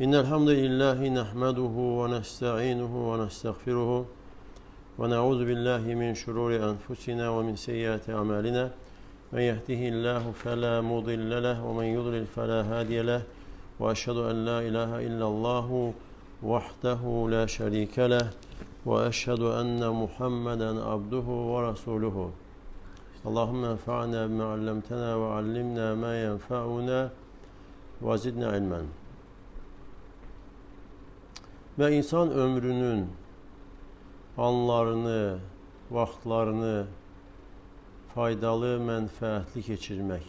İnnel hamdelellahi nahmeduhu ve nestainuhu ve nestağfiruhu ve na'udzu billahi min şururi enfusina ve min seyyiati a'malina. Men yehdihillahu fela mudille leh ve men yudlil fela hadiye leh. Ve eşhedü en la ilahe illallahu vahdehu la şerike leh ve eşhedü enne Muhammeden abduhu ve rasuluhu. Allahümme enfa'na bima allamtena ve allimna ma yenfa'una ve zidna ilmen. Və insan ömrünün anlarını, vaxtlarını faydalı, mənfəətli keçirmək.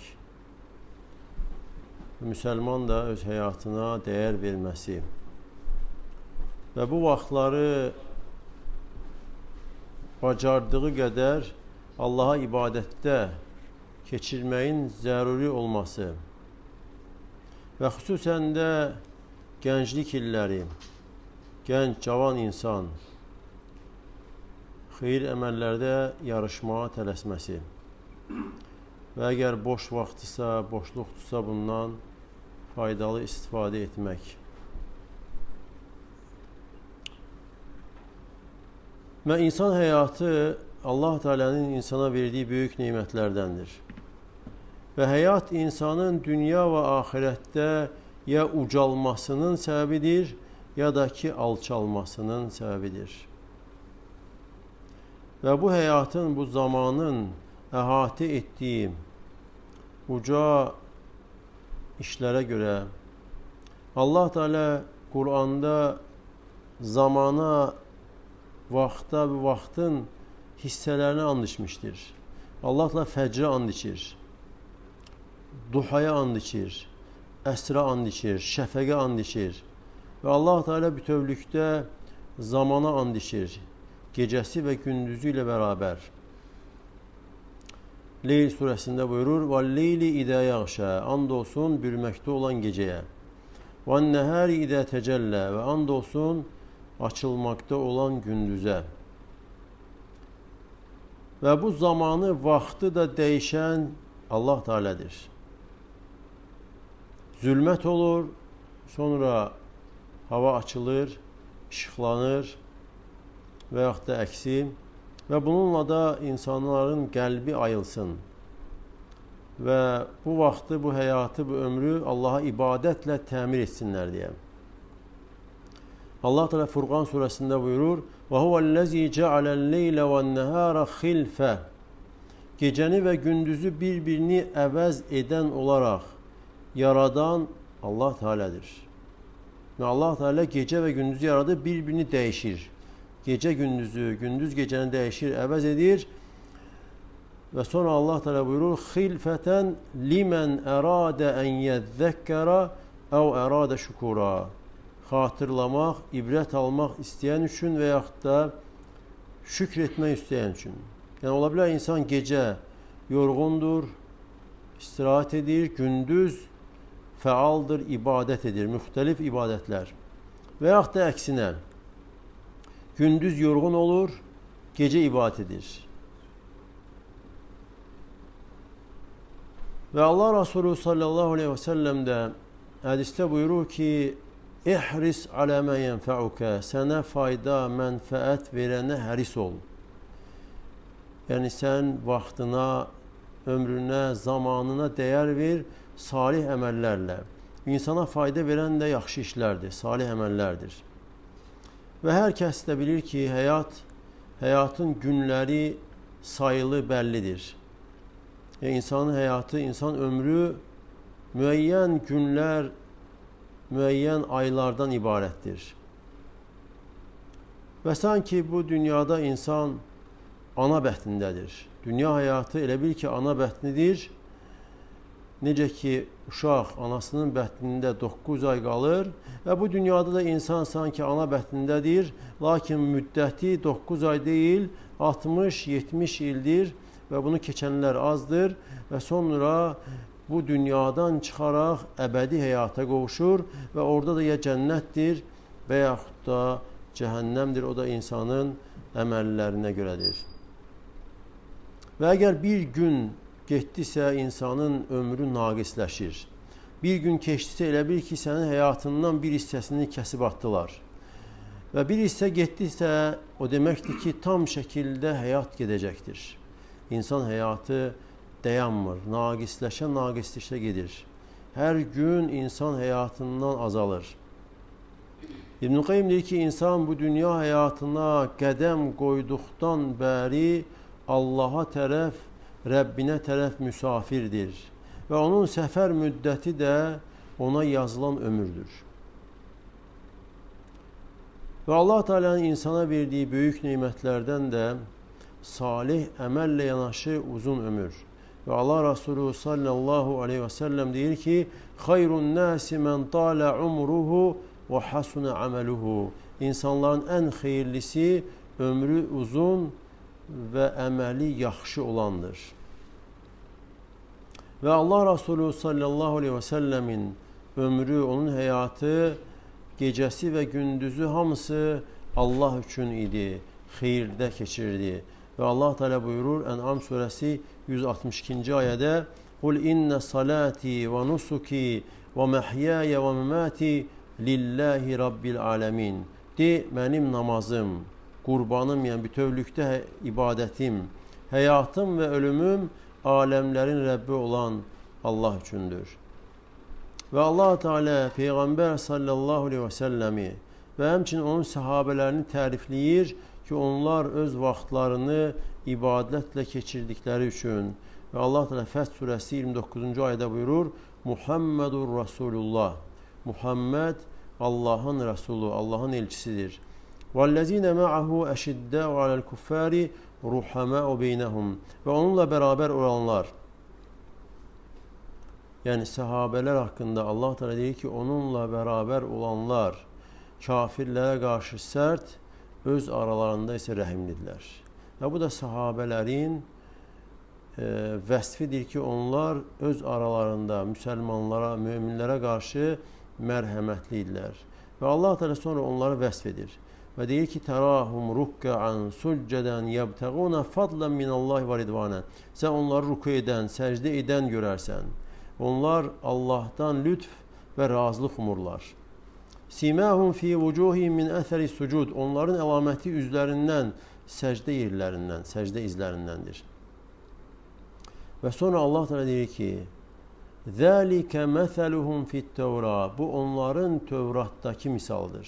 Müsəlman da öz həyatına dəyər verməsi və bu vaxtları bacardığı qədər Allaha ibadətdə keçirməyin zəruri olması və xüsusən də gənclik illəri, gənc, cavan insan xeyir əməllərdə yarışmağa tələsməsi və əgər boş vaxtısa, boşluqdursa bundan faydalı istifadə etmək. Və insan həyatı Allah Teala'nın insana verdiği büyük nimətlərdəndir. Və həyat insanın dünya və axirətdə ya ucalmasının səbəbidir, ya da ki alçalmasının səbəbidir. Və bu həyatın, bu zamanın əhatə etdiyi uca işlərə görə Allah Teala Quranda zamana, vaxta və vaxtın hissələrinə and içmişdir. Allah Teala fəcrə and içir, duhaya and içir, əsrə and içir, şəfəqə and içir. Və Allah Teala bütövlükdə zamana and içir, gecəsi və gündüzü ilə bərabər. Leyl surəsində buyurur: "Vel-leyli izâ yağşâ" And olsun bürüməkdə olan gecəyə. "Ve'n-nehâri izâ tecellâ" və and olsun açılmaqda olan gündüzə. Və bu zamanı, vaxtı da dəyişən Allah Teala'dır. Zülmət olur, sonra hava açılır, işıqlanır və yaxud da əksi və bununla da insanların qəlbi ayılsın və bu vaxtı, bu həyatı, bu ömrü Allaha ibadətlə təmir etsinlər deyə. Allah Teala Furqan surəsində buyurur: "Və huvellezî ceale'l-leyle ve'n-nehâra xilfə." Gecəni və gündüzü bir-birini əvəz edən olaraq yaradan Allah Teala'dır. Və Allah Teala gecə və gündüzü yaradır, bir-birini dəyişir. Gecə gündüzü, gündüz gecəni dəyişir, əvəz edir. Və sonra Allah Teala buyurur: "Xilfətən limen eradə en yezzəkkərə əv eradə şükura." Xatırlamaq, ibrət almaq istəyən üçün və yaxud da şükr etmək istəyən üçün. Yəni ola bilər insan gecə yorğundur, istirahət edir, gündüz fəaldır, ibadət edir, müxtəlif ibadətlər. Və yaxud da əksinə, gündüz yorğun olur, gecə ibadət edir. Və Allah Resulü sallallahu aleyhi və səlləm də hədisdə buyurur ki, İhris alə mə yenfəukə, sənə fayda, mənfəət verənə həris ol. Yəni sən vaxtına, ömrünə, zamanına dəyər ver salih əməllərlə. İnsana fayda verən də yaxşı işlərdir, salih əməllərdir. Və hər kəs də bilir ki, həyatın günləri sayılı bəllidir. Yəni insanın həyatı, insan ömrü müəyyən günlər, müəyyən aylardan ibarətdir. Və sanki bu dünyada insan ana bətnindədir. Dünya həyatı elə bil ki, ana bətnidir. Necə ki, uşaq anasının bətnində 9 ay qalır və bu dünyada da insan sanki ana bətnindədir, lakin müddəti 9 ay deyil, 60-70 ildir və bunu keçənlər azdır və sonra bu dünyadan çıxaraq əbədi həyata qovuşur və orada da ya cənnətdir və yaxud da cəhənnəmdir, o da insanın əməllərinə görədir. Və əgər bir gün getdisə insanın ömrü naqisləşir. Bir gün keçdisə elə bil ki, sənin həyatından bir hissəsini kəsib atdılar. Və bir hissə getdisə, o deməkdir ki, tam şəkildə həyat gedəcəkdir. İnsan həyatı dayanmır, naqisləşə naqisləşə gedir. Hər gün insan həyatından azalır. İbn-i Qayyim deyir ki, insan bu dünya həyatına qədəm qoyduqdan bəri Allaha tərəf, Rəbbinə tərəf müsafirdir. Və onun səfər müddəti də ona yazılan ömürdür. Və Allah Teala'nın insana verdiyi böyük nemətlərdən də salih əməllə yanaşı uzun ömür. Və Allah Resulü sallallahu aleyhi və səlləm deyir ki, Xayrun nasi mən talə umruhu və hasuna aməluhu. İnsanların ən xeyirlisi ömrü uzun və əməli yaxşı olandır. Və Allah Resulü sallallahu aleyhi və səlləmin ömrü, onun həyatı, gecəsi və gündüzü hamısı Allah üçün idi, xeyirdə keçirdi. Və Allah Teala buyurur Ən'am surəsi 162-ci ayədə: "Qul inne salati və nusuki və məhyaya və məmati lillahi rabbil alamin." De, mənim namazım, qurbanım, yəni bütövlükdə ibadətim, həyatım və ölümüm aləmlərin Rəbbi olan Allah üçündür. Və Allah Teala Peyğəmbər sallallahu aleyhi və səlləmi və həmçinin onun səhabələrini tərifləyir ki, onlar öz vaxtlarını ibadətlə keçirdikləri üçün. Və Allah Teala Fəth surəsi 29-cu ayədə buyurur: Muhammedur Rasulullah. Muhammed Allahın Rəsulu, Allahın elçisidir. Vəllezine ma'ahu eşiddâ'u alel kuffari ruhamâ'u beynehum. Və onunla beraber olanlar, yəni səhabələr haqqında Allah Teala deyir ki, onunla beraber olanlar kafirlərə qarşı sərt, öz aralarında isə rəhimlidirlər. Və bu da səhabələrin vəsfidir ki, onlar öz aralarında müsəlmanlara, möminlərə qarşı mərhəmətli idilər. Və Allah Teala sonra onları vəsf edir. Və deyir ki, tərahum rukkan succadan yebtaguna fadlan minallahi və ridvana. Sən onları ruku edən, səcdə edən görərsən. Onlar Allahdan lütf və razılıq umurlar. Simahum fi vucuhihim min əsəri sucud. Onların əlaməti üzlərindən, səcdə yerlərindən, səcdə izlərindəndir. Və sonra Allah Teala deyir ki, Zəlikə məsəluhum fit-Tevra. Bu onların Tövratdakı misaldır.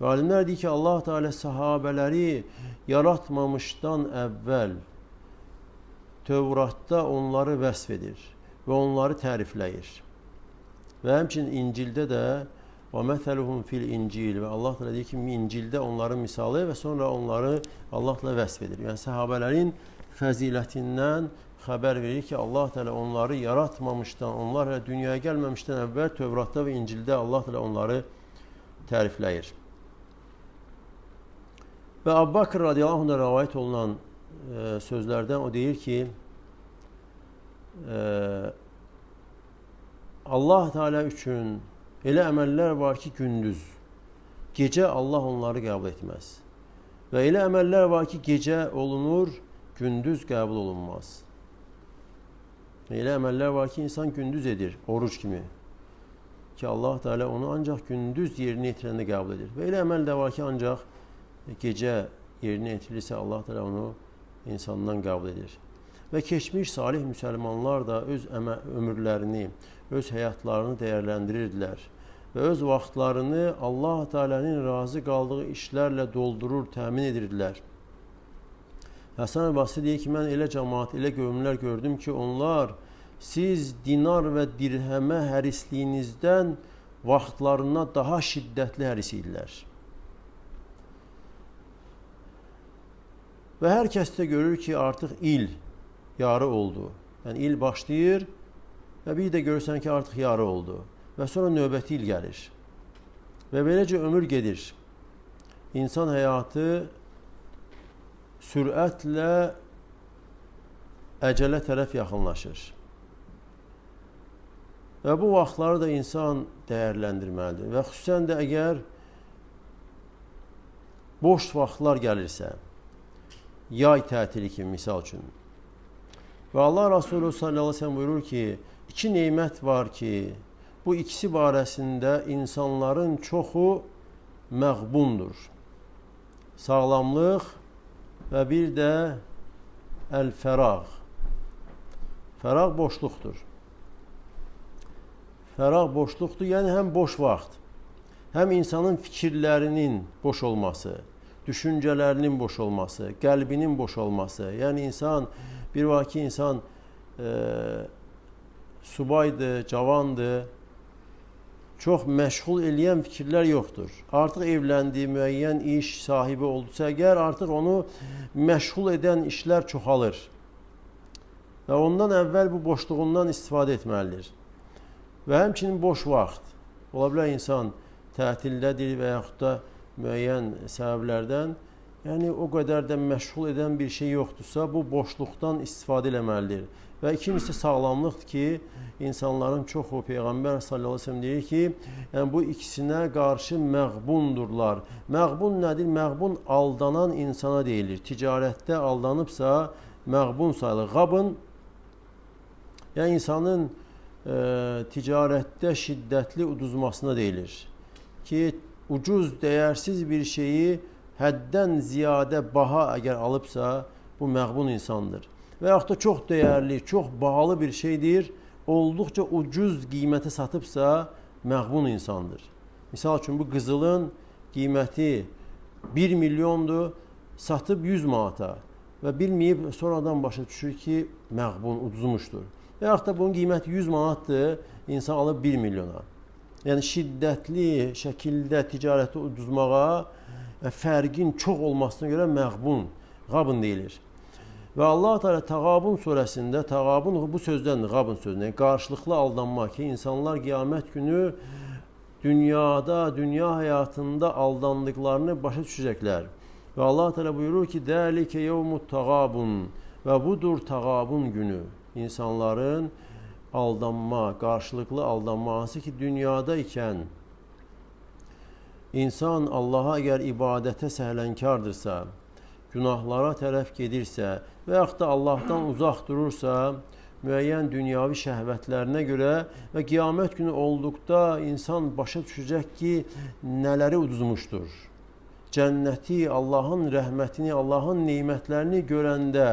Və alimlər deyir ki, Allah Teala sahabələri yaratmamışdan əvvəl Tövratda onları vəsf edir və onları tərifləyir. Və həmçinin İncildə də və məsəluhum fil İncil, və Allah Teala deyir ki, İncildə onların misalı və sonra onları Allah Teala vəsf edir. Yəni səhabələrin fəzilətindən xəbər verir ki, Allah Teala onları yaratmamışdan, onlar hələ dünyaya gəlməmişdən əvvəl Tövratda və İncildə Allah Teala onları tərifləyir. Və Əbu Bakr radiyallahu anh'dan rəvayət olunan sözlərdən o deyir ki, Allah Teala üçün elə əməllər var ki, gündüz, gecə Allah onları qəbul etməz. Və elə əməllər var ki, gecə olunur, gündüz qəbul olunmaz. Elə əməllər var ki, insan gündüz edir, oruc kimi. Ki Allah Teala onu ancaq gündüz yerinə yetirəndə qəbul edir. Və elə əməl də var ki, ancaq gecə yerinə yetirilirsə Allah Teala onu insandan qəbul edir. Və keçmiş salih müsəlmanlar da öz ömürlərini, öz həyatlarını dəyərləndirirdilər və öz vaxtlarını Allah Teala'nın razı qaldığı işlərlə doldurur, təmin edirdilər. Həsən Basri deyir ki, mən elə cəmaat, elə qövmlər gördüm ki, onlar siz dinar və dirhəmə hərisliyinizdən vaxtlarına daha şiddətli həris idilər. Və hər kəs də görür ki, artıq il yarı oldu. Yəni il başlayır və bir də görürsən ki, artıq yarı oldu. Və sonra növbəti il gəlir. Və beləcə ömür gedir. İnsan həyatı sürətlə əcələ tərəf yaxınlaşır. Və bu vaxtları da insan dəyərləndirməlidir. Və xüsusən də əgər boş vaxtlar gəlirsə, yay tətili kimi misal üçün. Və Allah Resulü sallallahu aleyhi ve sellem buyurur ki, iki nemət var ki, Bu ikisi barəsində insanların çoxu məğbundur. Sağlamlıq və bir də əl-fərağ. Fərağ boşluqdur. Fərağ boşluqdur, yəni həm boş vaxt, həm insanın fikirlərinin boş olması, düşüncələrinin boş olması, qəlbinin boş olması. Yəni insan, bir vaxt ki insan subaydır, cavandır, çox məşğul eləyən fikirlər yoxdur. Artıq evləndiyi, müəyyən iş sahibi oldusa əgər, artıq onu məşğul edən işlər çoxalır. Və ondan əvvəl bu boşluğundan istifadə etməlidir. Və həmçinin boş vaxt. Ola bilər insan tətildədir və yaxud da müəyyən səbəblərdən, yəni o qədər də məşğul edən bir şey yoxdursa, bu boşluqdan istifadə eləməlidir. Və ikincisi sağlamlıqdır ki, insanların çoxu Peyğəmbər sallallahu əleyhi və səlləm deyir ki, yəni bu ikisinə qarşı məğbundurlar. Məğbun nədir? Məğbun aldanan insana deyilir. Ticarətdə aldanıbsa məğbun sayılır. Qabın, yəni insanın ticarətdə şiddətli uduzmasına deyilir ki, ucuz, dəyərsiz bir şeyi həddən ziyadə baha əgər alıbsa, bu məğbun insandır. Və yaxud da çox dəyərli, çox bahalı bir şeydir, olduqca ucuz qiymətə satıbsa, məğbun insandır. Misal üçün, bu qızılın qiyməti 1 milyondur, satıb 100 manata və bilməyib, sonradan başa düşür ki, məğbun, uduzmuşdur. Və yaxud da bunun qiyməti 100 manatdır, insan alıb 1 milyona. Yəni şiddətli şəkildə ticarəti uduzmağa və fərqin çox olmasına görə məğbun, qabın deyilir. Və Allah Teala Təğabun surəsində, Təğabun bu sözdəndir, qabın sözündən, yəni qarşılıqlı aldanma ki, insanlar qiyamət günü dünyada, dünya həyatında aldandıqlarını başa düşəcəklər. Və Allah Teala buyurur ki, Dəlikə yevmut təğabun, və budur təğabun günü. İnsanların aldanma, qarşılıqlı aldanma, hansı ki dünyada ikən insan Allaha əgər ibadətə səhlənkardırsa, günahlara tərəf gedirsə və yaxud da Allahdan uzaq durursa, müəyyən dünyavi şəhvətlərinə görə və qiyamət günü olduqda insan başa düşəcək ki, nələri uduzmuşdur. Cənnəti, Allahın rəhmətini, Allahın nemətlərini görəndə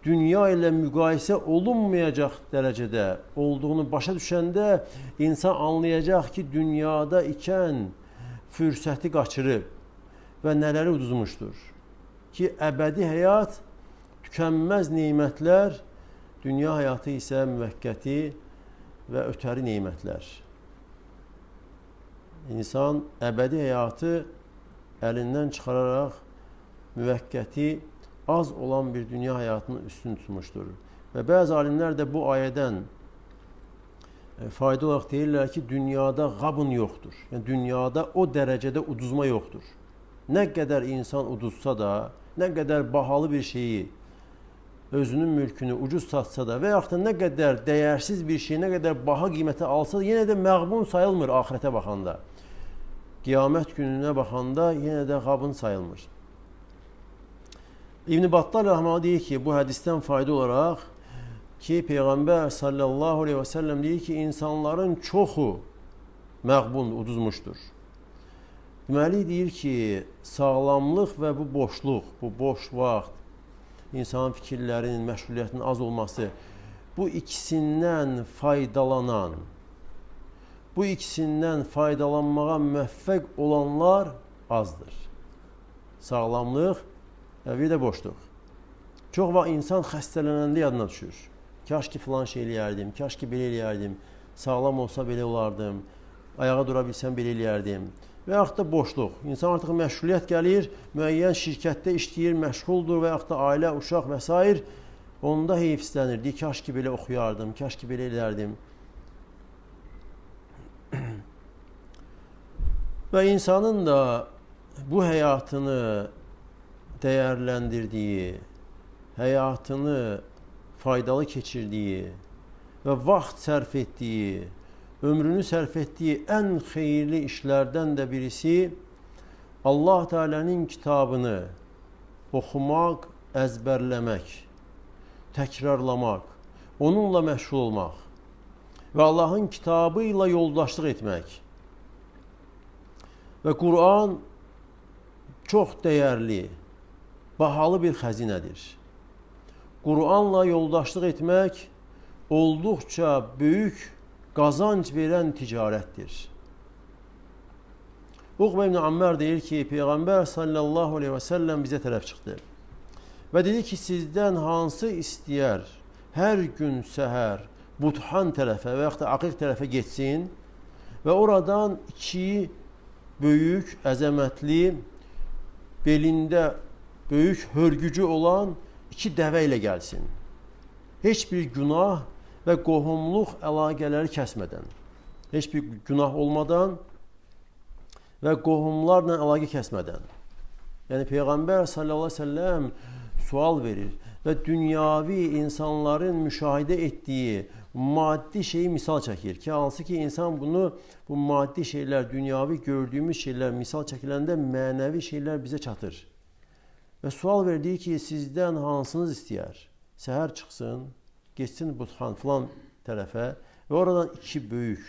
dünya ilə müqayisə olunmayacaq dərəcədə olduğunu başa düşəndə insan anlayacaq ki, dünyada ikən fürsəti qaçırıb və nələri uduzmuşdur. Ki, əbədi həyat, tükənməz nemətlər, dünya həyatı isə müvəqqəti və ötəri nemətlər. İnsan əbədi həyatı əlindən çıxararaq müvəqqəti, az olan bir dünya həyatının üstünü tutmuşdur. Və bəzi alimlər də bu ayədən fayda olaraq deyirlər ki, dünyada qabın yoxdur. Yəni, dünyada o dərəcədə uduzma yoxdur. Nə qədər insan uduzsa da, nə qədər bahalı bir şeyi, özünün mülkünü ucuz satsa da və yaxud da nə qədər dəyərsiz bir şeyi, nə qədər baha qiymətə alsa da, yenə də məğbun sayılmır axirətə baxanda. Qiyamət gününə baxanda yenə də qabın sayılmır. İbn-i Battal Rəhmanı deyir ki, bu hədisdən fayda olaraq ki, Peyğəmbər sallallahu aleyhi və səlləm deyir ki, insanların çoxu məğbun, uduzmuşdur. Deməli, deyir ki, sağlamlıq və bu boşluq, bu boş vaxt, insanın fikirlərinin, məşğuliyyətinin az olması, bu ikisindən faydalanan, bu ikisindən faydalanmağa müvəffəq olanlar azdır. Sağlamlıq və bir də boşluq. Çox vaxt insan xəstələnəndə yadına düşür. Kaş ki filan şey eləyərdim, kaş ki belə eləyərdim, sağlam olsa belə olardım, ayağa dura bilsəm belə eləyərdim. Və yaxud da boşluq. İnsan artıq məşğuliyyət gəlir, müəyyən şirkətdə işləyir, məşğuldur və yaxud da ailə, uşaq və s. Onda heyfslənir. Deyir, kaş ki belə oxuyardım, kaş ki belə elərdim. Və insanın da bu həyatını dəyərləndirdiyi, həyatını faydalı keçirdiyi və vaxt sərf etdiyi, ömrünü sərf etdiyi ən xeyirli işlərdən də birisi Allah Teala'nın kitabını oxumaq, əzbərləmək, təkrarlamaq, onunla məşğul olmaq. Və Allahın kitabı ilə yoldaşlıq etmək. Və Quran çox dəyərli, bahalı bir xəzinədir. Quranla yoldaşlıq etmək olduqca böyük qazanc verən ticarətdir. Uqbə ibn Ammar deyir ki, Peyğəmbər sallallahu aleyhi və səlləm bizə tərəf çıxdı. Və dedi ki, sizdən hansı istəyər hər gün səhər Buthan tərəfə və yaxud da Aqiq tərəfə getsin və oradan iki böyük, əzəmətli, belində böyük hörgücü olan iki dəvə ilə gəlsin. Heç bir günah və qohumluq əlaqələri kəsmədən, heç bir günah olmadan və qohumlarla əlaqə kəsmədən. Yəni Peyğəmbər sallallahu əleyhi və səlləm sual verir və dünyavi insanların müşahidə etdiyi maddi şeyi misal çəkir ki, hansı ki insan bunu, bu maddi şeylər, dünyavi gördüyümüz şeylər misal çəkiləndə mənəvi şeylər bizə çatır. Və sual verdiyi ki, sizdən hansınız istəyər? Səhər çıxsın, getsin Buthan filan tərəfə və oradan iki böyük,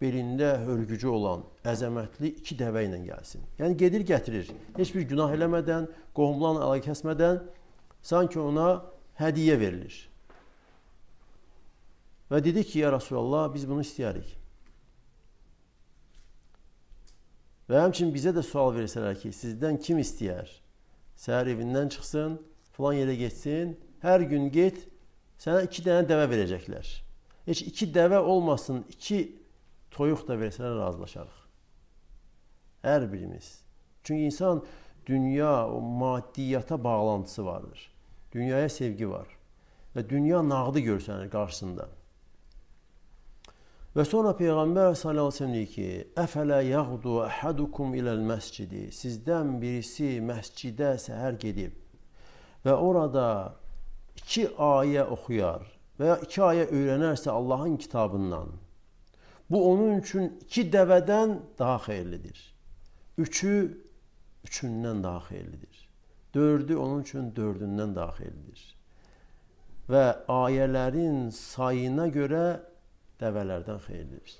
belində hörgücü olan, əzəmətli iki dəvə ilə gəlsin. Yəni gedir, gətirir. Heç bir günah eləmədən, qohumlarla əlaqə kəsmədən sanki ona hədiyyə verilir. Və dedi ki, ya Rasulallah, biz bunu istəyirik. Və həmçinin bizə də sual versələr ki, sizdən kim istəyər? Səhər evindən çıxsın, filan yerə getsin, hər gün get, sənə 2 dənə dəvə verəcəklər. Heç 2 dəvə olmasın, 2 toyuq da versələr razılaşarıq. Hər birimiz. Çünki insan dünya, o maddiyyata bağlantısı vardır. Dünyaya sevgi var. Və dünya nağdı görsənir qarşısında. Və sonra Peyğəmbər sallallahu əleyhi və səlləm deyir ki: "Əfələ yəğdu ahadukum iləl məscidi." Sizdən birisi məscidə səhər gedib və orada 2 ayə oxuyar və ya 2 ayə öyrənərsə Allahın kitabından, bu onun üçün 2 dəvədən daha xeyirlidir. 3-ü 3-ündən daha xeyirlidir. 4-ü onun üçün 4-ündən daha xeyirlidir. Və ayələrin sayına görə dəvələrdən xeyirlidir.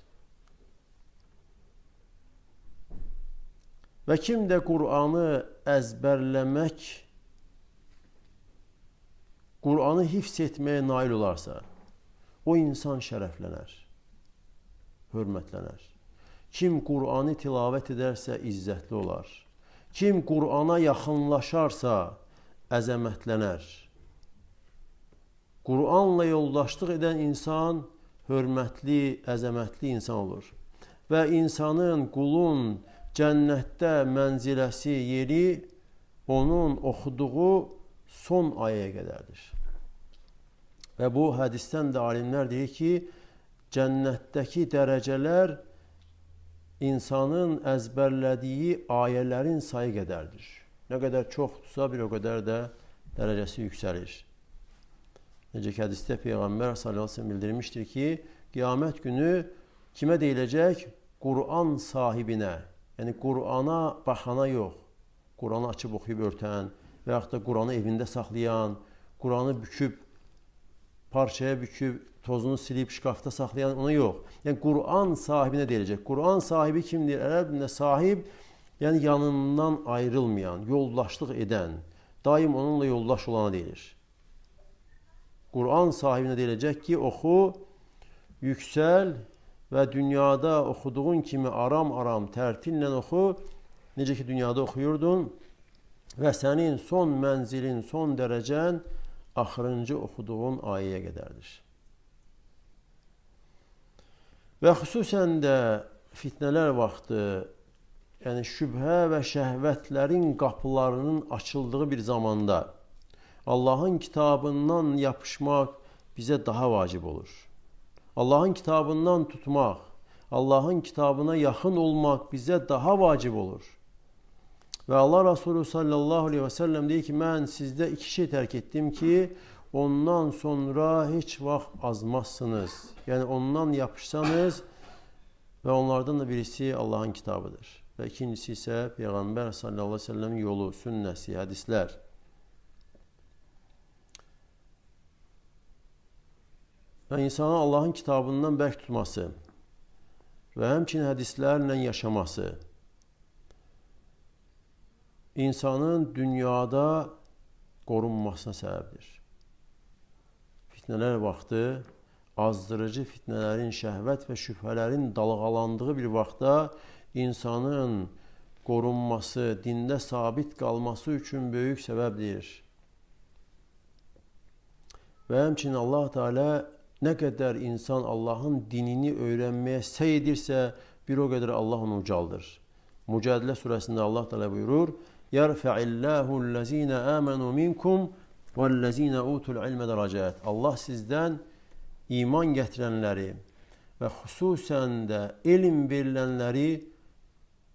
Və kim də Qur'anı əzbərləmək, Qur'anı hifz etməyə nail olarsa, o insan şərəflənər, hörmətlənər. Kim Qur'anı tilavət edərsə, izzətli olar. Kim Qur'ana yaxınlaşarsa, əzəmətlənər. Qur'anla yoldaşlıq edən insan hörmətli, əzəmətli insan olur. Və insanın, qulun cənnətdə mənziləsi, yeri onun oxuduğu son ayəyə qədərdir. Və bu hədisdən də alimlər deyir ki, cənnətdəki dərəcələr insanın əzbərlədiyi ayələrin sayı qədərdir. Nə qədər çoxdursa, bir o qədər də dərəcəsi yüksəlir. Necə ki, hədisdə Peyğəmbər sallallahu əleyhi və səlləm bildirmişdir ki, qiyamət günü kimə deyiləcək? Quran sahibinə, yəni Qurana baxana yox, Quranı açıb oxuyub örtən və yaxud da Quranı evində saxlayan, Quranı büküb, parçaya büküb, tozunu silib şkafda saxlayan ona yox. Yəni Quran sahibinə deyiləcək. Quran sahibi kimdir? Ərəb dilində sahib, yəni yanından ayrılmayan, yoldaşlıq edən, daim onunla yoldaş olana deyilir. Quran sahibinə deyiləcək ki, oxu, yüksəl və dünyada oxuduğun kimi aram-aram tərtillə oxu, necə ki dünyada oxuyurdun və sənin son mənzilin, son dərəcən axırıncı oxuduğun ayəyə qədərdir. Və xüsusən də fitnələr vaxtı, yəni şübhə və şəhvətlərin qapılarının açıldığı bir zamanda Allahın kitabından yapışmaq bizə daha vacib olur. Allahın kitabından tutmaq, Allahın kitabına yaxın olmaq bizə daha vacib olur. Və Allah Resulü sallallahu aleyhi və səlləm deyir ki, mən sizdə 2 şey tərk etdim ki, ondan sonra heç vaxt azmazsınız. Yəni ondan yapışsanız və onlardan da birisi Allahın kitabıdır. Və ikincisi isə Peyğəmbər sallallahu aleyhi və səlləmin yolu, sünnəsi, hədislər. Və insanın Allahın kitabından bərk tutması və həmçinin hədislərlə yaşaması insanın dünyada qorunmasına səbəbdir. Fitnələr vaxtı, azdırıcı fitnələrin, şəhvət və şübhələrin dalğalandığı bir vaxtda insanın qorunması, dində sabit qalması üçün böyük səbəbdir. Və həmçinin Allah Teala nə qədər insan Allahın dinini öyrənməyə səy edirsə, bir o qədər Allah onu ucaldır. Mücadilə surəsində Allah Teala buyurur: "Yerfa'illahu allazina amanu minkum vellezina utul ilme derecat." Allah sizdən iman gətirənləri və xüsusən də elm verilənləri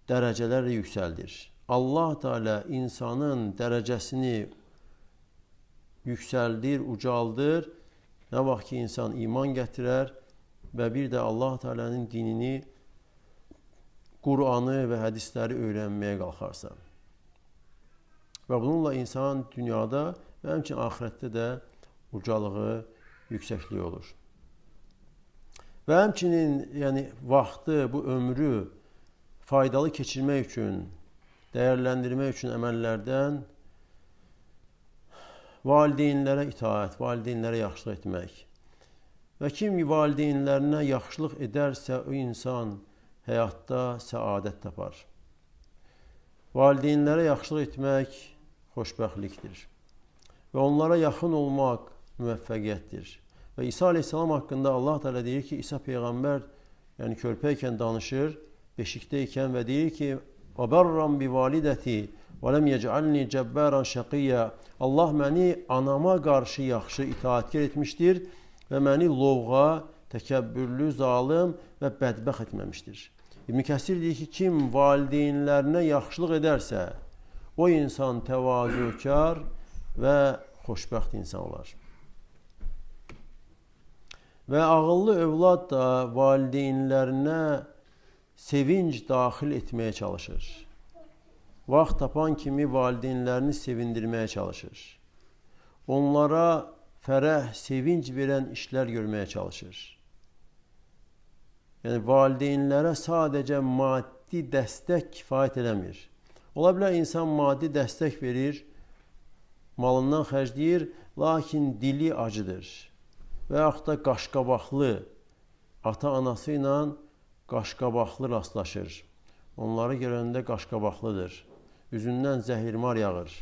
dərəcələrlə yüksəldir. Allah Teala insanın dərəcəsini yüksəldir, ucaldır. Nə vaxt ki insan iman gətirər və bir də Allah Teala'nın dinini, Qur'anı və hədisləri öyrənməyə qalxarsa. Və bununla insan dünyada və həmçinin axirətdə də ucalığı, yüksəkliyi olur. Və həmçinin yəni vaxtı, bu ömrü faydalı keçirmək üçün, dəyərləndirmək üçün əməllərdən valideynlərə itaət, valideynlərə yaxşılıq etmək. Və kim valideynlərinə yaxşılıq edərsə, o insan həyatda səadət tapar. Valideynlərə yaxşılıq etmək xoşbəxtlikdir və onlara yaxın olmaq müvəffəqiyyətdir. Və İsa Aleyhisselam haqqında Allah Teala deyir ki, İsa Peyğəmbər, yəni körpə ikən danışır, beşikdə ikən və deyir ki: "Və bi validəti və lem yec'alni cebbaran şaqiyya." Allah məni anama qarşı yaxşı itaətkar etmişdir və məni lovğa, təkəbbürlü, zalım və bədbəxt etməmişdir. İbn Kəsir deyir ki, kim valideynlərinə yaxşılıq edərsə, o insan təvazökar və xoşbəxt insan olar. Və ağıllı övlad da valideynlərinə sevinc daxil etməyə çalışır. Vaxt tapan kimi valideynlərini sevindirməyə çalışır. Onlara fərəh, sevinc verən işlər görməyə çalışır. Yəni valideynlərə sadəcə maddi dəstək kifayət eləmir. Ola bilər insan maddi dəstək verir, malından xərcləyir, lakin dili acıdır. Və yaxud da qaşqabaqlı, ata-anası ilə qaşqabaqlı rastlaşır. Onları görəndə qaşqabaqlıdır. Üzündən zəhirmar yağır.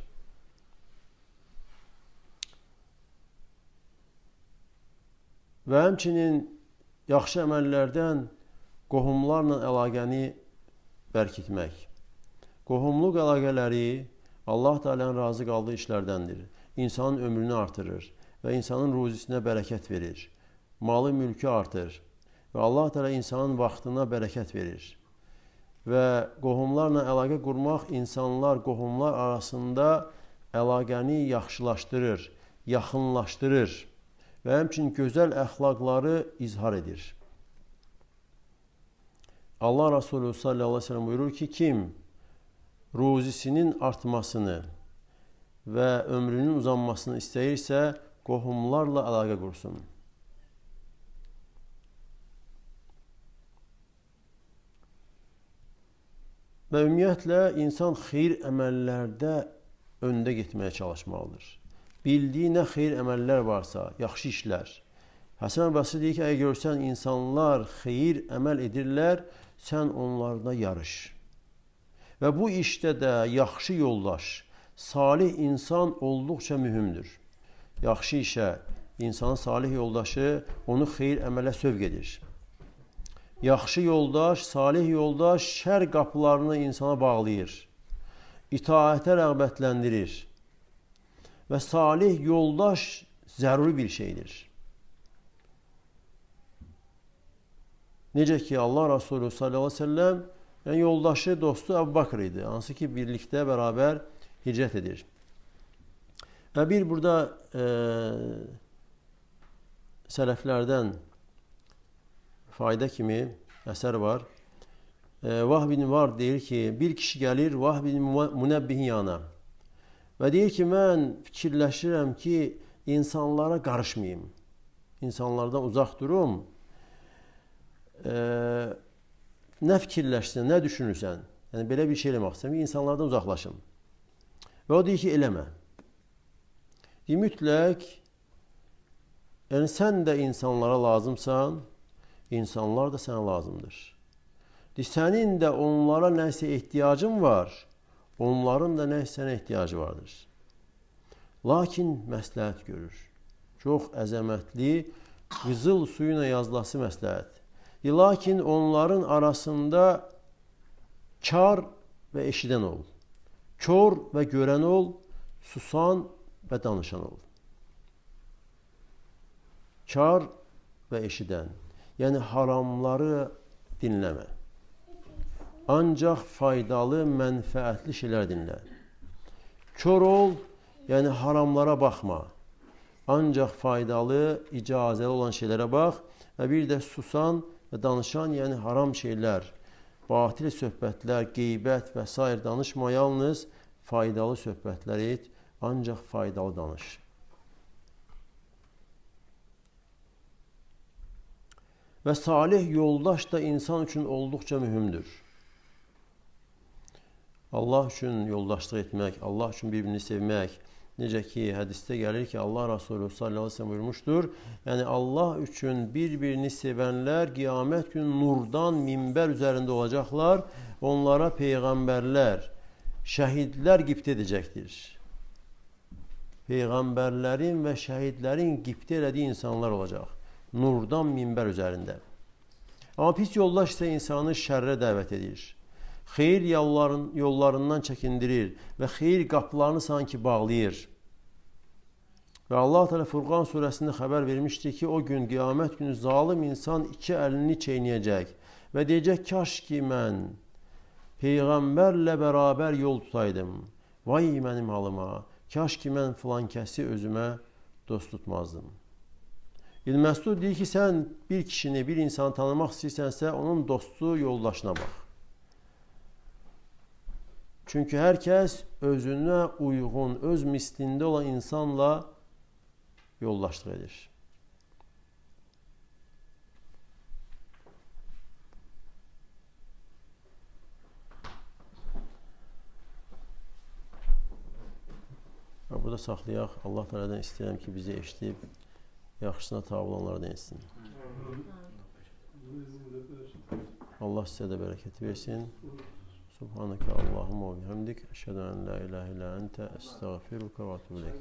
Və həmçinin yaxşı əməllərdən qohumlarla əlaqəni bərkitmək. Qohumluq əlaqələri Allah Teala'nın razı qaldığı işlərdəndir. İnsanın ömrünü artırır və insanın ruzisinə bərəkət verir. Malı, mülkü artır və Allah Teala insanın vaxtına bərəkət verir. Və qohumlarla əlaqə qurmaq insanlar, qohumlar arasında əlaqəni yaxşılaşdırır, yaxınlaşdırır və həmçinin gözəl əxlaqları izhar edir. Allah Resulü sallallahu aleyhi ve sellem buyurur ki, kim ruzisinin artmasını və ömrünün uzanmasını istəyirsə, qohumlarla əlaqə qursun. Və ümumiyyətlə, insan xeyir əməllərdə öndə getməyə çalışmalıdır. Bildiyi nə xeyir əməllər varsa, yaxşı işlər. Həsən Basri deyir ki, əgər görsən insanlar xeyir əməl edirlər, sən onlarla yarış. Və bu işdə də yaxşı yoldaş, salih insan olduqca mühümdür. Yaxşı işə insanın salih yoldaşı onu xeyir əmələ sövq edir. Yaxşı yoldaş, salih yoldaş şər qapılarını insana bağlayır. İtaətə rəğbətləndirir. Və salih yoldaş zəruri bir şeydir. Necə ki Allah Resulü sallallahu aleyhi ve sellem yəni yoldaşı, dostu Əbu Bakr idi. Hansı ki birlikdə beraber hicrət edir. Və bir burada sələflərdən fayda kimi əsər var. Vahb bin Var deyir ki, bir kişi gəlir Vahb bin Münəbbihin yanına və deyir ki, mən fikirləşirəm ki, insanlara qarışmayım. insanlardan uzaq durum. Nə fikirləşsən, nə düşünürsən? Yəni belə bir şey eləmək istəyirəm ki, insanlardan uzaqlaşım. Və o deyir ki, eləmə. Deyir, mütləq, yəni sən də insanlara lazımsan, insanlar da sənə lazımdır. Deyir, sənin də onlara nəsə ehtiyacın var, onların da nəsə sənə ehtiyacı vardır. Lakin məsləhət görür. Çox əzəmətli, qızıl suyuna yazılası məsləhət. Deyir, lakin onların arasında kar və eşidən ol, kor və görən ol, susan və danışan ol. Kar və eşidən, yəni haramları dinləmə. Ancaq faydalı, mənfəətli şeylər dinlə. Kor ol, yəni haramlara baxma. Ancaq faydalı, icazəli olan şeylərə bax və bir də susan və danışan, yəni haram şeylər, batil söhbətlər, qeybət və sair danışma, yalnız faydalı söhbətlər et, ancaq faydalı danış. Və salih yoldaş da insan üçün olduqca mühümdür. Allah üçün yoldaşlıq etmək, Allah üçün bir-birini sevmək. Necə ki, hədisdə gəlir ki, Allah Resulü sallallahu əleyhi və səlləm buyurmuşdur. Yəni Allah üçün bir-birini sevənlər qiyamət günü nurdan minbər üzərində olacaqlar. Onlara peyğəmbərlər, şəhidlər qibtə edəcəkdir. Peyğəmbərlərin və şəhidlərin qibtə elədiyi insanlar olacaq. Nurdan minbər üzərində. Amma pis yoldaş isə insanı şərrə dəvət edir. Xeyir yollarından çəkindirir və xeyir qapılarını sanki bağlayır. Və Allah Teala Furqan surəsində xəbər vermişdir ki, o gün qiyamət günü zalim insan iki əlini çeynəyəcək və deyəcək, kaş ki mən peyğəmbərlə bərabər yol tutaydım. Vay mənim halıma, kaş ki mən filan kəsi özümə dost tutmazdım. İbn Məsud deyir ki, sən bir kişini, bir insanı tanımaq istəyirsənsə, onun dostu, yoldaşına bax. Çünki hər kəs özünə uyğun, öz mislində olan insanla yoldaşlıq edir. Və burada saxlayaq. Allah Teala'dan istəyirəm ki, bizi eşidib yaxşısına tabi olanlardan etsin. Allah sizə də bərəkət versin. Subhaneke Allahumma ve bihamdik. Eşhedü en la ilahe illa ente estağfiruke ve etûbü ileyk.